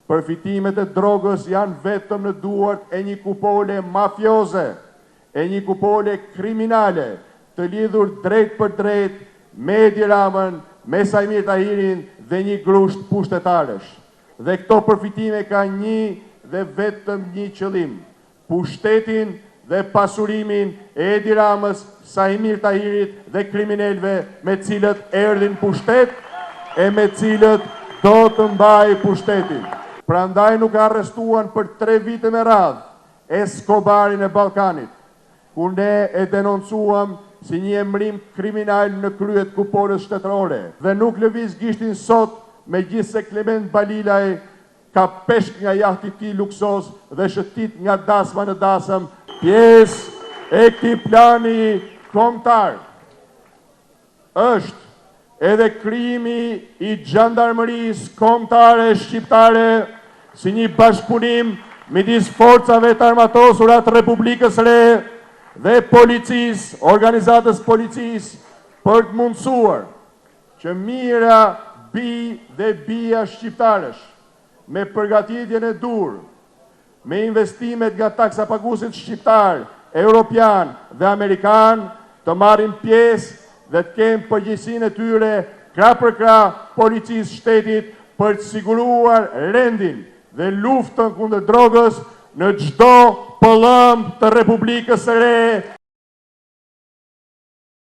Përfitimet e drogës janë vetëm në duart e një kupole mafioze, e një kupole kriminale, të lidhur drejtpërdrejt me Edi Ramën, me Saimir Tahirin dhe një grusht pushtetarësh. Dhe këto përfitime kanë një dhe vetëm një qëllim, pushtetin dhe pasurimin e Edi Ramës, Saimir Tahirit dhe kriminelëve me të cilët erdhi në pushtet e me të cilët do të mbajë pushtetin. Prandaj nuk e arrestuan për tre vite me radhë Escobarin e Ballkanit, kur ne e denoncuam si një emërim kriminal në krye të kupolës shtetërore dhe nuk lëviz gishtin sot megjithëse Klement Balilaj Kap peshk nga jahti i tij luksoz dhe shëtit nga dasma në dasëm, pjesë e këtij plani kombëtar është edhe krijimi i Xhandarmërisë Kombëtare Shqiptare si një bashkëpunim midis Forcave të Armatosura të Republikës së Re dhe Policisë, Organizatës së Policisë, për të mundësuar që mijëra bij dhe bija shqiptarësh, me përgatitjen e duhur, me investimet nga taksapaguesit shqiptarë, europianë dhe amerikanë, të marrin pjesë dhe të kenë përgjegjësinë e tyre krah për krah Policisë së Shtetit për të siguruar rendin dhe luftën kundër drogës në çdo pëllëmbë të Republikës së Re.